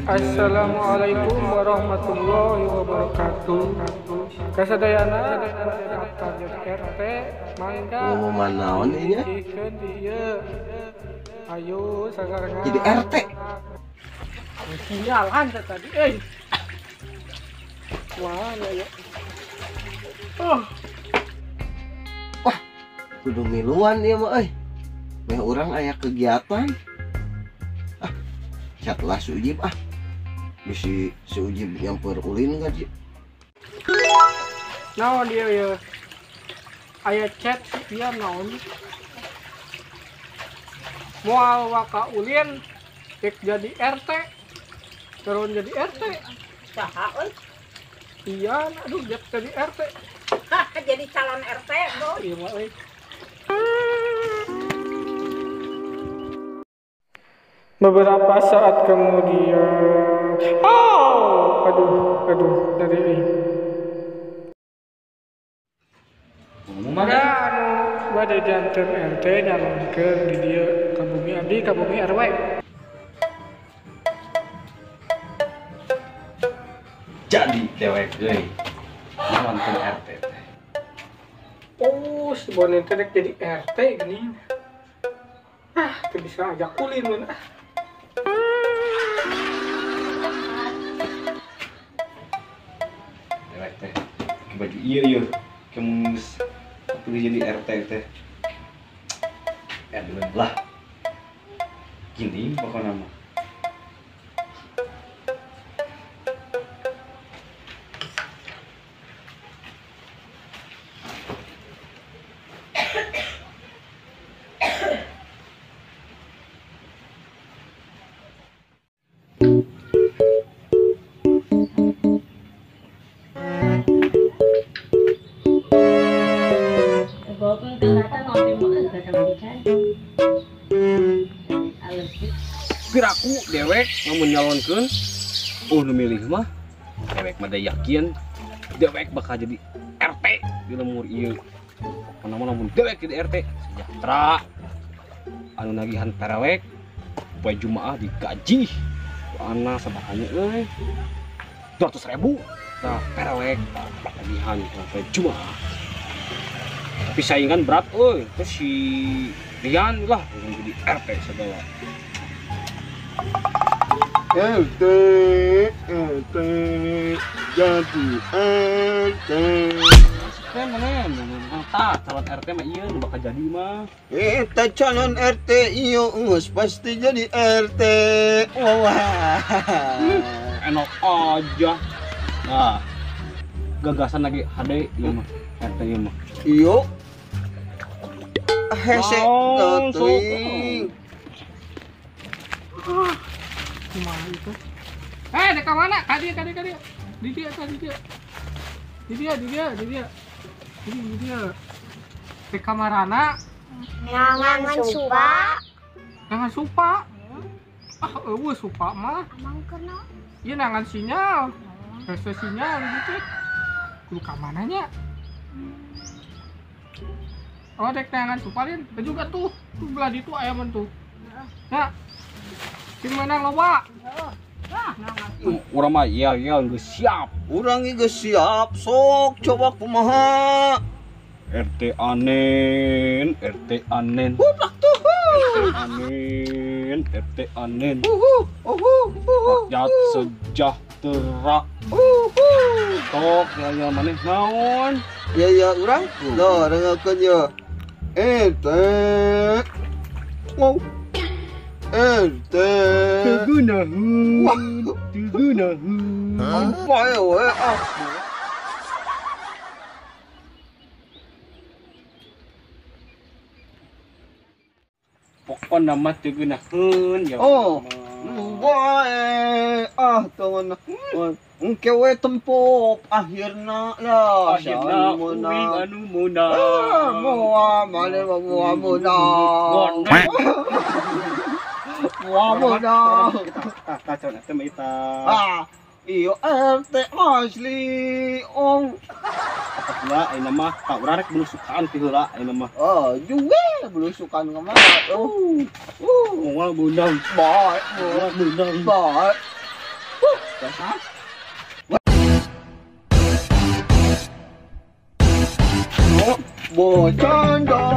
Assalamualaikum warahmatullahi wabarakatuh. Kasadayana daftar jadi RT mangga. Pengumuman naon ieu? Ayo sasarengan. Jadi RT. Sinyalan tadi euy. Mana ya? Oh. Wah, kudu miluan ieu mah euy. Meh urang aya kegiatan. Ah, chat lah si Ujib ah. Bisi si Ujib nyamper ulin ka sih. Naon dia ya? Aya chat dia naon? Moal waka ulin rek jadi RT. Turun jadi RT. Saha euy? Iya, aduh jadi RT. Jadi calon RT, Bro. Iya mah euy. Beberapa saat kemudian, oh, aduh, aduh, dari ini. Ada anu bade janten RT nyalonkeun di dieu ka bumi abdi ka bumi RW. Jadi dewek euy. Nyalonkeun RT teh. Oh, si Bonen teh rek jadi RT geuning. Ah, teu bisa ajak ulin mun ah. Dewek teh ke baju ieu ieu kemus pilih jadi RT teh. Edwin lah. Gini pokoknya mah. Piraku dewek lamun nyalonkeun oh nu milih mah dewek mah da yakin dewek bakal jadi RT di lemur ieu. Pokona mah lamun dewek jadi RT sejahtera anu nagihan perewek poe Jumaah digaji ku ana sabaraha euy 200.000 tah perewek nagihan poe Jumaah. Tapi saingan berat euy terus si Rian lah yang jadi RT segala. RT, RT, jadi RT. Maksudnya mana? Tah, calon RT mah ieu nu bakal jadi mah. Eta calon RT ieu geus pasti jadi RT. Wah. Enak aja. Nah, gagasan lagi HD ieu mah, RT ieu mah. Iyo. Hese teuing. Kumaha itu? Eh, dek mana? Kadi, kadi, kadi. Di dia, di dia. Di dia, di dia, di dia. Di dia. Dek kamarana? Ngangan supa. Nangan supa. Ah, eueuh supa mah. Amang kena. Ieu nangan sinyal. Hese sinyal gitu. Kudu ka mana nya? Oh, dek nangan supa lin. Juga tuh. Tuh belah ditu aya mun tuh. Ya. Sing menang loba. Urang mah iya iya geus siap. Urang geus siap, sok coba kumaha. RT anen, RT anen. Budak tuh. RT anen, RT anen. Rakyat sejahtera. Tok ya ya maneh naon? Ya ya urang. Loh, dengarkeun ye. RT. Wow. RT. Tegunaheun, tegunaheun. Apa ya we ah. Pokona mah tegunaheun ya. Oh. Wae ah tongon. Engke we tempok akhirna lah. Akhirna uing anu meunang. Moal mane moal meunang. Wah, meunang. Tah calon RT mah eta. Ah, iyo RT asli. Oh. Heula ayeuna mah ka urang rek belusukan ti heula ayeuna mah. Oh, juga belusukan ka mana? Oh, Moal beunang. Bae, Moal beunang. Bae. Dasar. Bocandok.